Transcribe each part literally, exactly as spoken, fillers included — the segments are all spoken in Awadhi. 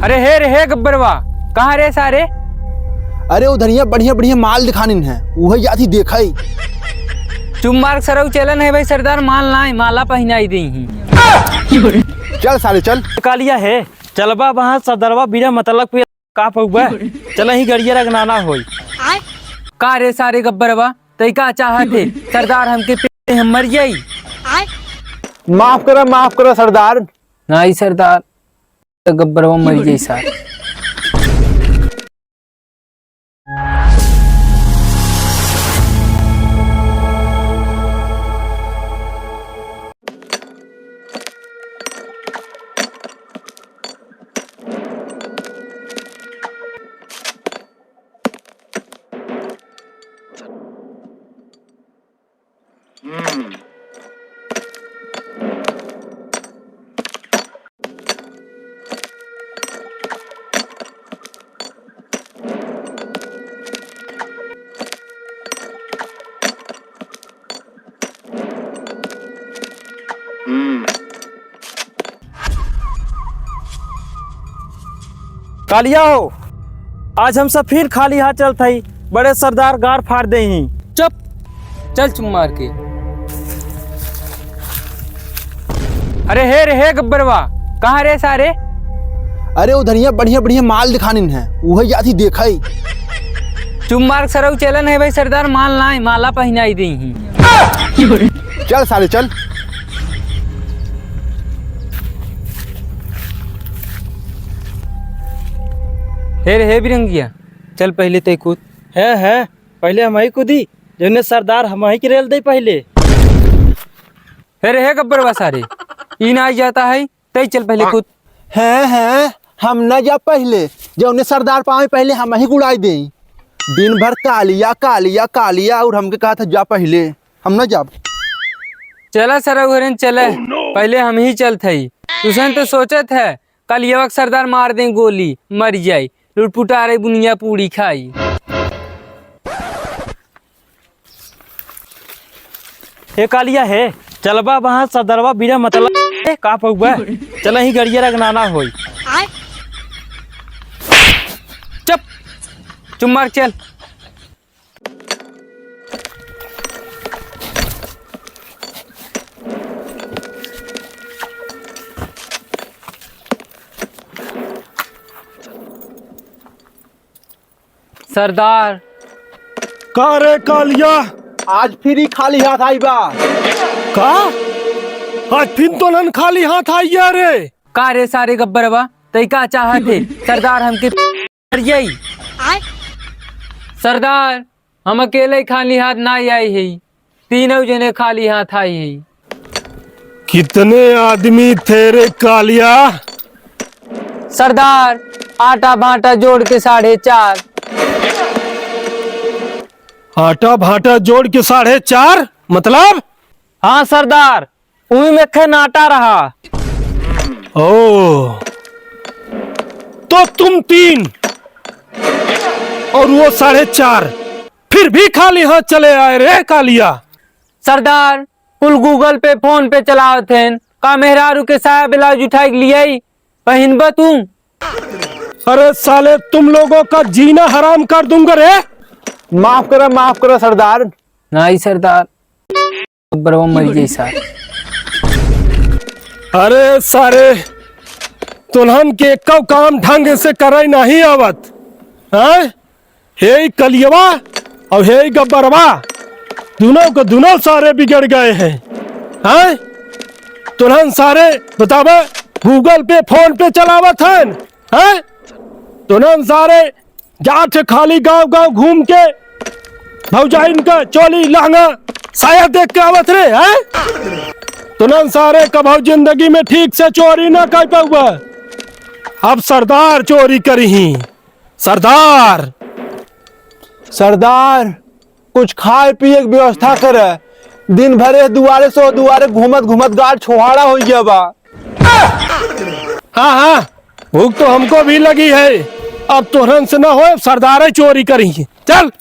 अरे हे रे हे गब्बरवा, कहाँ रे सारे? अरे उधरिया बढ़िया बढ़िया माल दिखानिन है, उहै जात ही देखै। चुप मार सरऊ, चलन है भाई सरदार, माल नाई, माला पहिनाई देई ही। चल सारे चल। कालिया है, चलबा वहाँ सरदरवा बिना मतलब के का पउबा? चल ही गड़िया रगनाना होई। का रे सारे गब्बरवा, तै का चाहत है? सरदार हमके पे हम मर जाई। माफ करा, माफ करा सरदार। नाई सरदार, त गब्बरवा मर जाई सार। कालिया हो, आज हम सब फिर खाली हाथ चलत हई, बड़े सरदार गाड़ फाड़ देही। चुप, चल चुप मार के। अरे हे रे हे गब्बरवा, कहाँ रे सारे? अरे उधरिया बढ़िया बढ़िया माल दिखानिन है, उहै जात ही देखै। चुप मार सरऊ, चलन है भाई सरदार, माल नाई, माला पहिनाई देई ही। चल सारे चल। हे रे हे बिरंगिया, चल पहिले तै कूद। है, है, पहिले हमही कूदी, जौने सरदार हमही के रेल दे पहिले। हे रे हे गब्बरवा सारे, ई ना आई जाता है, तै चल पहिले कूद। हैं, हैं, हम न जाब पहिले, जौने सरदार पावे पहिले हमही के उड़ाई देई। दिन भर कालिया, कालिया, कालिया, और हमके कहत है जा पहिले, हम न जाब। चला सरऊ घरेन चले, पहिले हमही चलत हई। तुसन तो सोचत है, कालियवा के सरदार मार देई गोली, मर जाई, लुटपुटा रही बुनिया पूड़ी खाई। हे कालिया हे, चलबा वहाँ सरदरवा बिना मतलब, ए, का पउबा? चल ही गड़िया रगनाना होई। चुप, चुप मार, चल। सरदार। का रे कालिया? आज फिर ही खाली हाथ आई बा। का? आज फिर तोहन खाली हाथ आई है रे? का रे सारे गब्बरवा, तै का चाहत है? सरदार हमके मर जाई। सरदार, हम अकेले खाली हाथ ना आई है। तीनों जने खाली हाथ आई है। कितने आदमी थे रे कालिया? सरदार, आटा भाटा जोड़ के साढ़े चार। आटा भाटा जोड़ के साढ़े चार? मतलब? हाँ सरदार, उही में खे नाटा रहा। ओ, तो तुम तीन और वो साढ़े चार, फिर भी खाली हाथ चले आए रे कालिया। सरदार, कुल Google Pay, PhonePe चलावत हैं। का मेहरारू के साया ब्लाउज उठाई के लियाई, पहिनबा तू? अरे साले, तुम लोगों का जीना हराम कर दूंगा रे। माफ करा, माफ करा सरदार। नाई सरदार, बरवा मर जाई सार। अरे सारे, तोहन के एको काम ढंग से करे नहीं आवत, हैं? हे कलियवा और हे गब्बरवा, दुनों के दुनों सारे बिगड़ गए हैं, हैं? तोहन सारे बतावे Google Pay, PhonePe चलावत हन, हैं? तोहन सारे जात है खाली गांव गांव घूम के भौजाइन का चोली लहंगा साया देख के आवत रे, हैं? तोहन सारे कभौ जिंदगी में ठीक से चोरी ना कर पाउबा। अब सरदार चोरी करिहीं। सरदार। सरदार, कुछ खाए पिए के व्यवस्था करे। दिन भर ए दुआरे से ओ दुआरे घूमत घूमत गाड़ छोहाड़ा होइ गया बा। हाँ, हाँ, भूख तो हमको भी लगी है। अब तोहन से ना होए, अब सरदारे चोरी करिहीं। चल।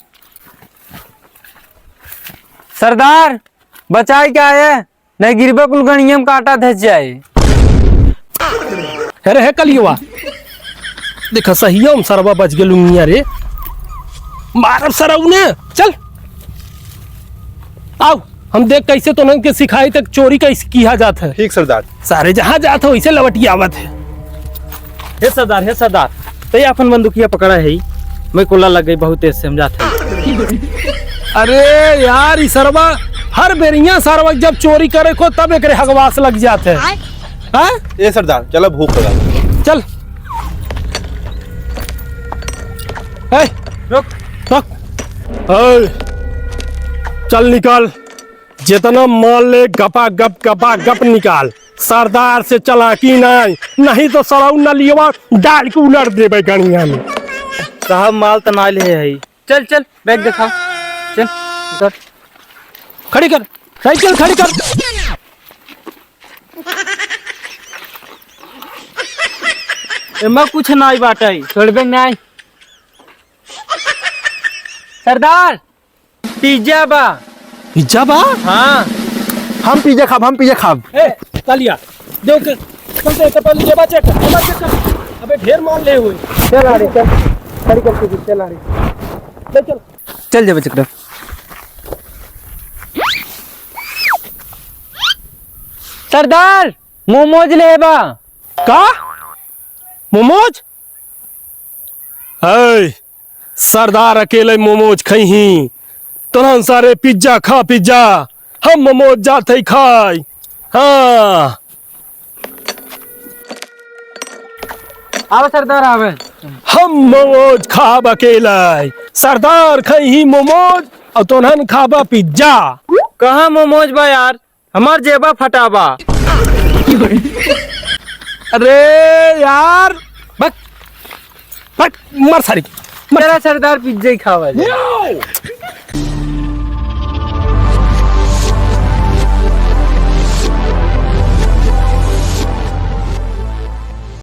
सरदार, बचाए क्या है? नहीं गिरबे कुल गणियम काटा धस जाए। अरे हे कलियुआ, देखा, सहिया में सरवा बच गेल उंगिया रे। मारब सरऊ ने, चल। आओ, हम देख कैसे तोहन के सिखाई तक चोरी कैसे किया जात है। ठीक सरदार। सारे जहाँ जात है वैसे लवटी आवत है। हे सरदार, हे सरदार, तै अपन बंदूकिया पकड़ा है, मैं कोला लग गई बहुत तेज से, हम जात है। अरे यार, ई सरवा हर बेरिया सरवा जब चोरी करे को तब एकरे हगवास लग जात है। हाँ? ए सरदार, चलो भूख लगा। चल। ए, रुक। रुक। ए, चल निकल। जितना माल ले गपा गप, गपा गप निकाल। सरदार से चलाकी नाई, नहीं तो सरऊ नलियवा डाल के उलट देबे गणिया में। साहब, माल त ना ले है। चल, चल, बैग दिखा। चल, उतर। खड़ी कर, साइकिल खड़ी कर। एमा कुछ नाई बाटई। छोड़बे नाई। सरदार, पिज्जा बा। पिज्जा बा? हाँ। हम पिज्जा खाब, हम पिज्जा खाब। ए, तालिया। देख, चल, चल, चल, पहले जेबा चेक कर, जेबा चेक कर। अबे, ढेर माल ले हुए। चल आ रे, चल। खड़ी कर, चल आ रे। ले चल। चल जेबा चेक कर। सरदार, मोमोज लेबा। का? मोमोज? है, सरदार अकेले मोमोज खइहीं। तोहन सारे पिज्जा खा, पिज्जा। हम मोमोज जात हई खाई। हाँ। आवे सरदार, आवे। हम मोमोज खाब अकेले। सरदार खइहीं मोमोज अउर तोहन खाबा पिज्जा। कहाँ मोमोज बा यार? हमार जेबा फटा बा। अरे यार, बक, बक, मर सारी, मर। तेरा सरदार पिज्जा ही खावा जाए।